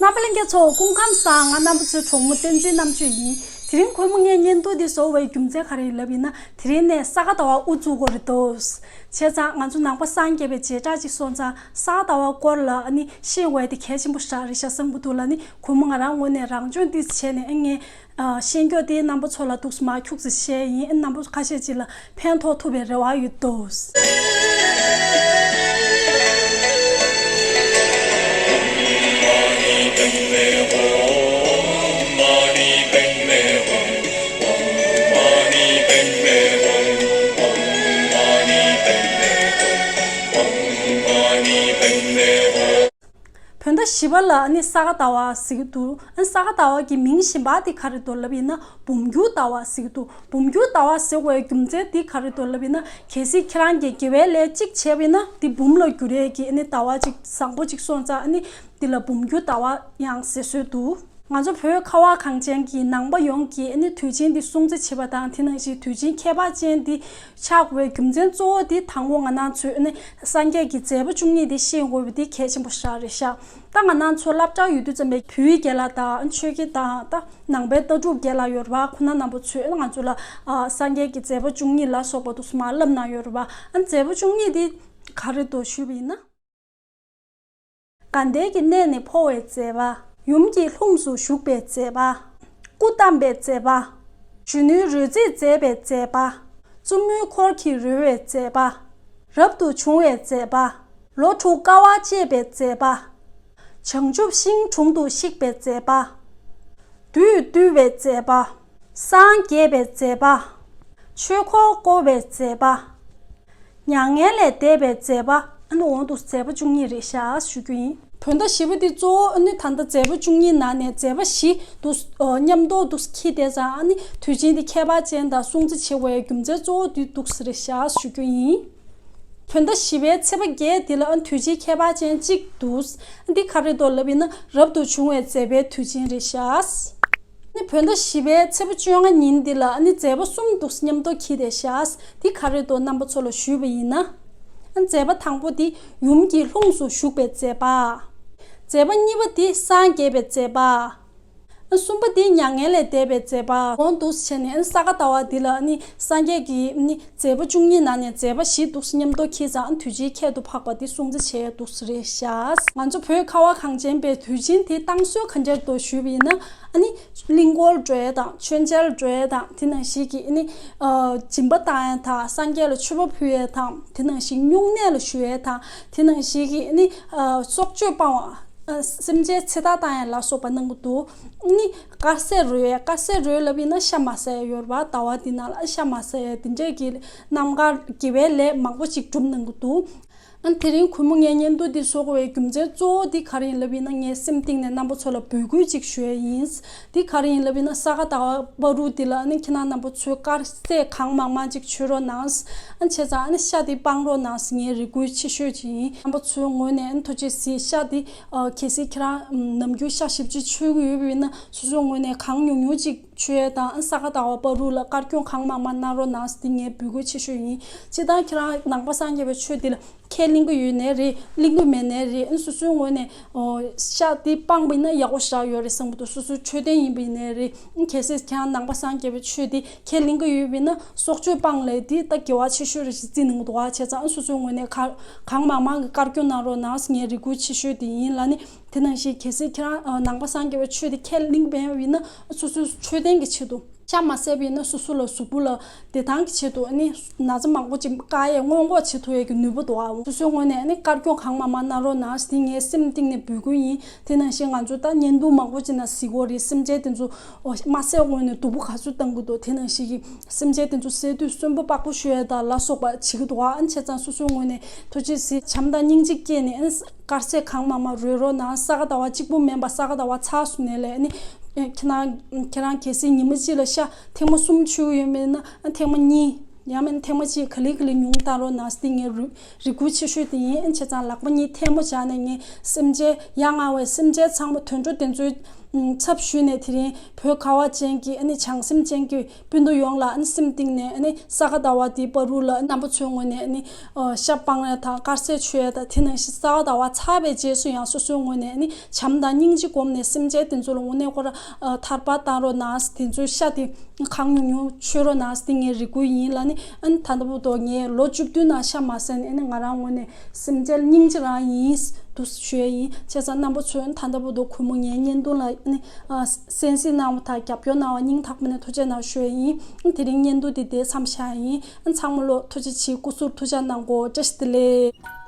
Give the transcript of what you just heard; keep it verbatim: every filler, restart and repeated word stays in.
རྣམ་པ་ལྷན་རྒྱས་ཚོ་སྐུ་ཁམས་བཟང་། ང་རྣམ་པ་ཚོའི་གྲོགས་མོ་བསྟན་འཛིན་རྣམ་དཔྱོད་ཡིན། དེ་རིང་གུས་མོ་ངའི་བརྙན་ཐུང་འདི་བཟོ་བའི་རྒྱུ་མཚན་ག་རེ་ཡིན་ལབ་ཡིན་ན། དེ་རིང་ནས་ས་ག་ཟླ་བ་དབུ་བཙུགས་དགོས་རེད་འདུག་བྱས་ཙང་ང་ཚོ་ནང་པ་སངས་རྒྱས་པའི་བྱེ་བྲག་ཅིག་སོང་ཙང་ས་ག་ཟླ་བ་སྐོར་ལ་ཨ་ནི་ཤེས་དགོས་དེ་གལ་ཆེན་པོ་ཞིག་རེད་ཤག་བསམ་གྱི་འདུག་ལ། ཨ་ནི་གུས་མོ་ང་རང་ངོས་ནས་རང་སྦྱོང་འདི་བྱས་ནས་ཨ་ངས་ཨ་ཤེས་མཁན་དེ་རྣམ་པ་ཚོ་ལ་འདུག་སེ་མར་ཁྱུག་ཙམ་བཤད་ཡིན། རྣམ་པ་ཁ་ཤས་ཅིག་ལ་ཕན་ཐོགས་ཐུབ་པའི་རེ་བ་ཡོད་འདུག་བོད་ཟླ་བཞི་པ་ལ་ཨ་ནི་ས་ག་ཟླ་བ་ཟེར་གྱི་འདུག་ཨ་ནི་ས་ག་ཟླ་བ་གི་མིང་གཞན་པ་དེ་ག་རེ་འདུག་ལབ་ཡིན་ན་འབུམ་འགྱུར་ཟླ་བ་ཟེར་གྱི་འདུག་འབུམ་འགྱུར་ཟླ་བ་ཟེར་བའི་རྒྱུ་མཚན་དེ་ག་རེ་འདུག་ལབ་ཡིན་ན། གལ་སྲིད་ཁྱེད་རང་གིས་དགེ་བའི་ལས་གཅིག་བྱས་པ་ཡིན་ན་དེ་འབུམ་ལ་འགྱུར་ཡས་ཀྱི་ཨ་ནི་ཟླ་བ་གཅིག་བཟང་པོ་གཅིག་སོང་ཙང་ཨ་ནི་དེ་ལ་འབུམ་འགྱུར་ཟླ་བ་ཡང་ཟེར་སྲོལ་འདུག་ང་ཚོ་བོད་ཁ་བ་གངས་ཅན་གྱི་ནང་པ་ཡོངས་ཀྱིས་ཨ་ནི་དུས་ཆེན་འདི་སྲུང་བརྩི་བྱེད་པ་དང་། དེ་ནང་བཞིན་དུས་ཆེན་ཁྱད་པར་ཅན་འདི་ཆགས་དགོས་པའི་རྒྱུ་མཚན་གཙོ་བོ་འདི་དང་པོ་ང་རང་ཚོས་ཨ་ནི་སངས་རྒྱས་ཀྱི་མཛད་པ་བཅུ་གཉིས་འདི་ཤེས་དགོས་པ་འདི་གལ་ཆེན་པོ་ཞིག་རེད་ཤག་ད་ང་རང་ཚོ་སློབ་གྲྭ་ཡོད་དུས་ཙམ་པའི་བོད་ཡིག་རྒན་ལགས་དང་ཆོས་དགེ་དང་ད་ནང་པའི་ལྟ་གྲུབ་རྒན་ལགས་ཡོད་རེད་པ། ཁོང་རྣམ་པ་ཚོས་ང་ཚོ་ལ་ཨ་སངས་རྒྱས་ཀྱི་མཛད་པ་བཅུ་གཉིས་ལ་སོགས་པ་འདུག་སེ་མར་བསླབ་གནང་ཡོད་རེད་པ། ཨ་མཛད་པ་བཅུ་གཉིས་འདི་ག་རེ་འདུག་ཞུས་པ་ཡིན་ན། དགའ་ལྡན་གྱི་གནས་ནས་འཕོ་བའི་མཛད་པ། ཡུམ་གྱི་ལྷུམས་སུ་ཞུགས་པའི་མཛད་པ། སྐུ་བལྟམས་པའི་མཛད་པ། གཞོན་ནུའི་རོལ་རྩེད་མཛད་པའི་མཛད་པ། བཙུན་མོའི་འཁོར་གྱིས་རོལ་བའི་མཛད་པ། རབ་ཏུ་བྱུང་བའི་མཛད་པ། ལོ་དྲུག་དཀའ་བ་སྤྱད་པའི་མཛད་པ། བྱང་ཆུབ་ཤིང་དྲུང་དུ་གཤེགས་པའི་མཛད་པ། བདུད་བཏུལ་བའི་མཛད་པ། སངས་རྒྱས་པའི་མཛད་པ། ཆོས་འཁོར་བསྐོར་བའི་མཛད་པ། མྱ་ངན་ལས་འདས་པའི་མཛད་པ། ཨ་ནི་འོ་འདུག་མཛད་པ་བཅུ་གཉིས་རེད་ཤག་ཞུ་རྒྱུ་ཡིན། བོད་ཟླ་བཞི་པ་འདི་གཙོ་བོ་ཨ་ནི་ད་ལྟ་མཛད་པ་བཅུ་གཉིས་ནང་ནས་མཛད་པ་བཞི་འདུག་ཨ་མཉམ་དུ་འདུག་འཁྱེར་བསྡད་ཙང་། ཨ་ནི་དུས་ཆེན་འདི་ཁྱད་པར་ཅན་དང་སྲུང་བརྩི་བྱེད་དགོས་པའི་རྒྱུ་མཚན་གཙོ་བོ་འདི་འདུག་རེད་ཤག་ཞུ་རྒྱུ་ཡིན། བོད་ཟླ་བཞི་པའི་ཚེས་པ་བརྒྱད་འདི་ལ་ཨ་ནི་དུས་ཆེན་ཁྱད་པར་ཅན་གཅིག་འདུག་འདི་ག་རེ་འདུག་ལབ་ཡིན་ན་རབ་ཏུ་བྱུང་བའི་མཛད་པའི་དུས་ཆེན་རེད་ཤག་ནི་བོད་ཟླ་བཞི་པའི་ཚེས་པ་བཅོ་ལྔ་ཉིན་འདི་ལ་ནི་མཛད་པ་གསུམ་འདུག་མཉམ་དུ་འཁྱེར་བསྡད་ཤག་འདི་ག་རེ་འདུག་རྣམ་པ་ཚོ་ལ་ཞུས་པ་ཡིན་ན། མཛད་པ་དང་པོ་འདི་ཡུམ་གྱི་ལྷུམས་སུ་ཞུགས་པའི་མཛད་པ། མཛད་པ་གཉིས་པ་འདི་སངས་རྒྱས་པའི་མཛད་པ། གསུམ་པ་འདི་མྱ་ངན་ལས་འདས་པའི་མཛད་པ། འོ་འདུག་བྱས་ནས་ས་ག་ཟླ་བ་འདི་ལ་ནི་སངས་རྒྱས་ཀྱི་ནི་མཛད་པ་བཅུ་གཉིས་ནང་ནས་མཛད་པ་བཞི་འདུག་མཉམ་དུ་འཁྱེར་ཙང་དུས་ཆེན་ཁྱད་དུ་འཕགས་པ་འདི་སྲུང་བརྩི་བྱས་འདུག་རེད་ཤག་ང་ཚོ་བོད་ཁ་བ་གངས་ཅན་པའི་དུས་ཆེན་དེ་བཏང་སྲོལ་ག་འདྲ་འདུག་ཞུས་པ་ཡིན་ན། ཨ་ནི་གླིང་སྐོར་འགྲོ་ཡས་དང་མཆོད་མཇལ་འགྲོ་ཡས་དང་། དེ་ནང་བཞིན་གྱི་ཨ་ནི་ཨ་སྦྱིན་པ་བཏང་ཡས་དང་། སངས་རྒྱས་ལ་མཆོད་པ་ཕུལ་ཡས་དང་། དེ་ནང་བཞིན་སྨྱུང་གནས་ལ་ཞུ་ཡས་དང་། དེ་ནང་བཞིན་གྱི་ཨ་ནི་ཨ་སྲོག་གཅོད་སྤང་བ། ཨ་སེམས་ཅན་ཚེ་ཐར་བཏང་ཡས་ལ་སོགས་པ་གནང་གི་འདུག་ཨ་ནི་དཀར་ཟས་རོལ་ཡས། དཀར་ཟས་རོལ་ལབ་ཡིན་ན་ཤ་མ་ཟ་ཡས་ཡོད་རེད་པ། ཟླ་བ་འདི་ནང་ལ་ཤ་མ་ཟ་ཡས་དེ་འདྲས་ཀྱི་རྣམ་དཀར་དགེ་བའི་ལས་མང་པོ་ཅིག་སྒྲུབ་གནང་གི་འདུག་ཨ་ནི་དེ་རིང་གུས་མོ་ངའི་བརྙན་ཐུང་འདི་བཟོ་དགོས་པའི་རྒྱུ་མཚན་གཙོ་བོ་འདི་ག་རེ་ཡིན་ལབ་ཡིན་ན། ངས་སེམས་གཏིང་ནས་རྣམ་པ་ཚོ་ལ་འབོད་སྐུལ་ཅིག་ཞུ་ཡས་ཡིན། འདི་ག་རེ་ཡིན་ལབ་ཡིན་ན། ས་ག་ཟླ་བ་བར་དུ་འདི་ལ་ཨ་ནི་ཁྱེད་རང་རྣམ་པ་ཚོས་དཀར་ཟས་གང་མང་མང་ཅིག་མཆོད་རོགས་གནང་། ཨ་ནི་བྱས་ཙང་ཨ་ནི་ཤ་འདི་སྤང་རོགས་གནང་ཟེར་ངའི་རེ་སྐུལ་ཆེ་ཤོས་ཅིག་ཡིན། རྣམ་པ་ཚོའི་ངོས་ནས་ཨ་ནི་ཐུགས་རྗེ་གཟིགས། ཤ་འདི་ཨ་གལ་སྲིད་ཁྱེད་རང་ནམ་རྒྱུན་ཤ་ཞེ་པོ་ཅིག་མཆོད་ཀྱི་ཡོད་པ་ཡིན་ན། སོ་སོའི་ངོས་ནས་གང་ཉུང་ཉུང་ཅིག་མཆོད་ཡས་དང་། ཨ་ནི་ས་ག་ཟླ་བ་བར་དུ་ལ་དཀར་སྐྱོང་གང་མང་མང་གནང་རོགས་གནང་ཟེར་འདི་ངའི་འབོད་སྐུལ་ཆེ་ཤོས་ཡིན། སྤྱིར་བཏང་ཁྱེད་རང་ནང་པ་སངས་རྒྱས་པའི་ཆོས་འདི་ལ་ཁས་ལེན་གྱི་ཡོད་ནའི་རེད། ལེན་གྱི་མེད་ནའི་རེད། ཨ་ནི་སོ་སོའི་ངོས་ནས་ཨོ་ཤ་འདི་སྤངས་པ་ཡིན་ན་ཡག་པོ་ཞེ་དྲག་ཡོད་རེད་བསམ་གྱི་འདུག་སོ་སོའི་ཆོས་དོན་ཡིན་པ་ཡིན་ནའི་རེད། ཨ་ནི་གལ་སྲིད་ཁྱེད་རང་ནང་པ་སངས་རྒྱས་པའི་ཆོས་འདི་ཁས་ལེན་གྱི་ཡོད་པ་ཡིན་ན། སྲོག་གཅོད་སྤངས་ལས་འདི་ད་དགེ་བ་ཆེ་ཤོས་རེད་ཅེས་བརྩི་གནང་གི་འདུག་བ། བྱས་ཙང་ཨ་ནི་སོ་སོའི་ངོས་ནས་ག་གང་མང་མང་གི་དཀར་སྐྱོང་གནང་རོགས་གནང་ཟེར་ངའི་རེ་སྐུལ་ཆེ་ཤོས་དེ་ཡིན་ལ། ཨ་ནི་དེ་ནང་བཞིན་གལ་སྲིད་ཁྱེད་རང་ནང་པ་སངས་རྒྱས་པའི་ཆོས་འདི་ཁས་ལེན་གྱི་མེད་པ་ཡིན་ན། སོ་སོའི་ཆོས་དོན་གྱི་ཆེད་དུ། ཤ་མ་ཟས་པ་ཡིན་ན་སོ་སོ་ལ་གཟུགས་པོ་ལ་བདེ་ཐང་གི་ཆེད་དུ། ཨ་ནི་ན་ཚ་མང་པོ་ཅིག་བཀག་ཡས་སྔོན་འགོག་བྱེད་ཐུབ་ཡས་ཀྱི་ནུས་པ་འདུག་ཨ། སོ་སོའི་ངོས་ནས་ཨ་ནི་དཀར་སྐྱོང་གང་མང་མང་གནང་རོགས་གནང་ཟེར་ངའི་སེམས་གཏིང་ནས་འབོད་སྐུལ་ཡིན། དེ་ནང་བཞིན་ང་ཚོ་ད་བརྙན་ཐུང་མང་པོ་ཅིག་ནང་གཟིགས་ཀྱི་ཡོད་རེད། སེམས་ཅན་དེ་ཚོ་ཨོ་མ་བསད་སྔོན་ནས་སྡུག་པོ་ག་ཚོད་བཏང་གི་འདུག་དེ་ནང་བཞིན་གྱི་སེམས་ཅན་དེ་ཚོ་བསད་དུས་གསོན་པོ་པགས་པོ་བཤུ་ཡས་དང་ལ་སོགས་པ་བྱེད་ཀྱི་འདུག་ཨ། ཨ་ནི་བྱས་ཙང་སོ་སོའི་ངོས་ནས་ཐུགས་རྗེ་གཟིགས། བྱམས་དང་སྙིང་རྗེ་བསྐྱེད་ནས། ཨ་ནི་དཀར་ཟས་གང་མང་མང་རོལ་རོགས་གནང་། ས་ག་ཟླ་བ་གཅིག་པུ་མིན་པ་ས་ག་ཟླ་བ་ཚར་སོང་ནའི་ལས། ཨ་ནི་ཁྱེད་རང་ཁྱེད་རང་གལ་སྲིད་ཉི་མ་གཅིག་ལ་ཤ་ཐེངས་མ་གསུམ་མཆོད་ཀྱི་ཡོད་མེད་ན། ཨ་ཐེངས་མ་གཉིས། ཡང་མིན་ཐེངས་མ་གཅིག་ག་ལེ་ག་ལེ་ཉུང་བཏང་རོགས་གནང་ཟེར་ངའི་རེ་རེ་སྐུལ་ཆེ་ཤོས་དེ་ཡིན། ཨ་ནི་བྱས་ཙང་ལག་པ་གཉིས་ཐལ་མོ་སྦྱར་ནས། ངས་སེམས་ཅན་ཡ་ང་བའི་སེམས་ཅན་ཚང་མ་དུད་འགྲོ་དེ་ཚོའི་ ཚབ་ཞུས་ནས་དེ་རིང་བོད་ཁ་བ་ཅན་གྱི་ཨ་ནི་བྱང་སེམས་ཅན་གྱི་སྤུན་ཟླ་ཡོངས་ལ་ཨ་ནི་སེམས་གཏིང་ནས་ཨ་ནི་ས་ག་ཟླ་བ་འདིའི་བར་དུ་ལ་རྣམ་པ་ཚོའི་ངོས་ནས་ཨ་ནི་ཨ་ཤ་སྤང་ཡ་དང་དཀར་ཟས་མཆོད་ཡ་དང་། དེ་ནང་བཞིན་ས་ག་ཟླ་བ་ཚར་བའི་རྗེས་སུ་ཡང་སོ་སོའི་ངོས་ནས་ཨ་ནི་བྱམས་དང་སྙིང་རྗེ་བསྒོམས་ནས་སེམས་ཅན་དེ་ཚོ་ལ་དངོས་གནས་ཁོ་ར་ཨ་ཐར་པ་བཏང་རོགས་གནང་། དེ་ཚོའི་ཤ་དེ་གང་ཉུང་ཉུང་མཆོད་རོགས་གནང་ཟེར་ངས་རེ་སྐུལ་ཡིན་ལབ་ནི། ཨ་ནི་ད་ལྟ་བར་དུ་ངས་ལོ་བཅུ་བདུན་ནང་ཤ་མ་ཟ་ནས་ཨ་ནི་ང་རང་ངོས་ནས་སེམས་ཅན་སྙིང་རྗེ་རང་ཡིན་འདུག་ཞུ་ཡ་ཡིན། བྱས་ཙང་རྣམ་པ་ཚོས་ད་ལྟ་བར་དུ་གུས་མོ་ངའི་བརྙན་ཐུང་ལ་ཨ་ནི་ཨ་གསན་གཟིགས་གནང་བ་དང་རྒྱབ་སྐྱོར་གནང་བ་སྙིང་ཐག་པ་ནས་ཐུགས་རྗེ་གནང་ཞུ་ཡ་ཡིན། ཨ་ནི་དེ་རིང་བརྙན་ཐུང་འདི་དེ་མཚམས་བཞག་ཡིན། ཨ་ནི་ཚང་མ་ལོ་ཐུགས་རྗེ་ཆེ། སྐུ་གཟུགས་ཐུགས་ཅག་གནང་གོ། བཀྲ་ཤིས་བདེ་ལེགས།